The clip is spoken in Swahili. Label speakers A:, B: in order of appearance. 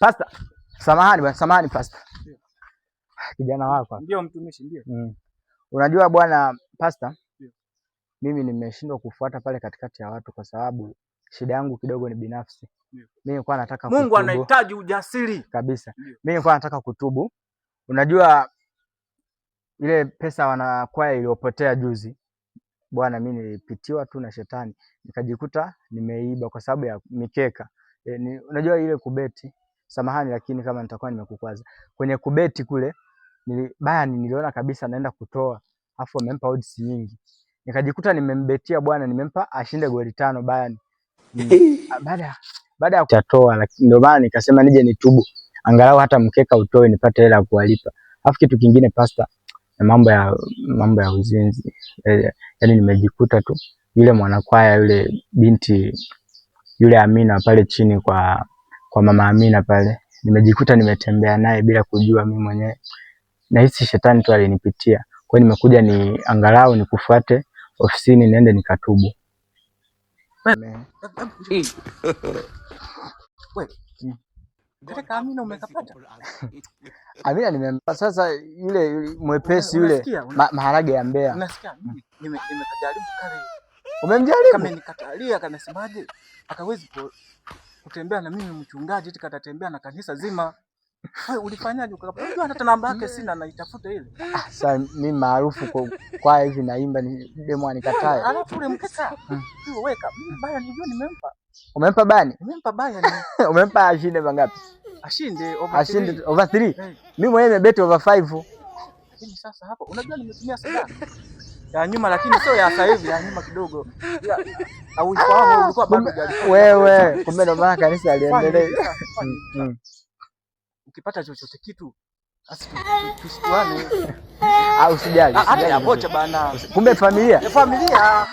A: Pastor, samahani bwana, samahani pastor. Kijana wako.
B: Ndio mtumishi, ndio.
A: Unajua bwana pastor, mimi nimeshindwa kufuata pale katikati ya watu kwa sababu shida yangu kidogo ni binafsi. Mimi nilikuwa nataka
B: Mungu
A: kutubu
B: anahitaji ujasiri.
A: Kabisa. Mimi nilikuwa nataka kutubu. Unajua ile pesa wanakwaya iliyopotea juzi, bwana, mimi nilipitiwa tu na shetani nikajikuta nimeiba kwa sababu ya mikeka. Unajua ile kubeti, samahani lakini kama nitakuwa nimekukwaza. Kwenye kubeti kule Bayern niliona kabisa naenda kutoa, afu wamempa odds nyingi. Nikajikuta nimembetia bwana, nimempa ashinde goli 5 Bayern. Baada ya kutoa, lakini ndio maana nikasema nije nitubu, angalau hata mkeka utoe nipate hela ya kuwalipa. Alafu kitu kingine pastor, na mambo ya uzinzi. Yaani nimejikuta tu yule mwanakwaya, yule binti yule Amina pale chini kwa mama Amina pale, nimejikuta nimetembea naye bila kujua mimi mwenyewe. Nahisi shetani tu alinipitia. Kwa hiyo nimekuja ni angalau nikufuate ofisini niende nikatubu.
B: Wewe. Katika Amina umekapata?
A: Amina nimempa sasa yule mwepesi yule
B: Unasikia?
A: Maharage ya Mbeya.
B: Unasikia? Mimi nimekajaribu kale.
A: Umemjaribu?
B: Kama nikatalia kanasemaje? Akawezi kutembea na mimi mchungaji, eti katatembea na kanisa zima. Wewe ulifanyaje ukakapata? Unajua hata namba yake sina, naitafuta ile.
A: Ah, sasa mimi maarufu kwa hivi naimba ni demo anikatae.
B: Alafu ule mkeka. Hiyo weka. Mimi baya nijua nimempa.
A: Umempa bani?
B: Nimempa baya ni.
A: Umempa ashinde mangapi?
B: Ashinde over
A: Ashinde
B: 3.
A: over 3.
B: Hey.
A: Mimi mwenyewe nimebet over 5.
B: Lakini sasa hapo unajua nimetumia sadaka ya nyuma, lakini sio ya sasa hivi, ya nyuma kidogo. Ya, au ufahamu ulikuwa bado hujalipa.
A: Wewe, kumbe ndo maana kanisa aliendelea.
B: Fanya. Ukipata chochote kitu basi tusituane.
A: Ah, usijali,
B: Hata
A: usijali.
B: ya vocha bana.
A: Kumbe familia.
B: Ya familia.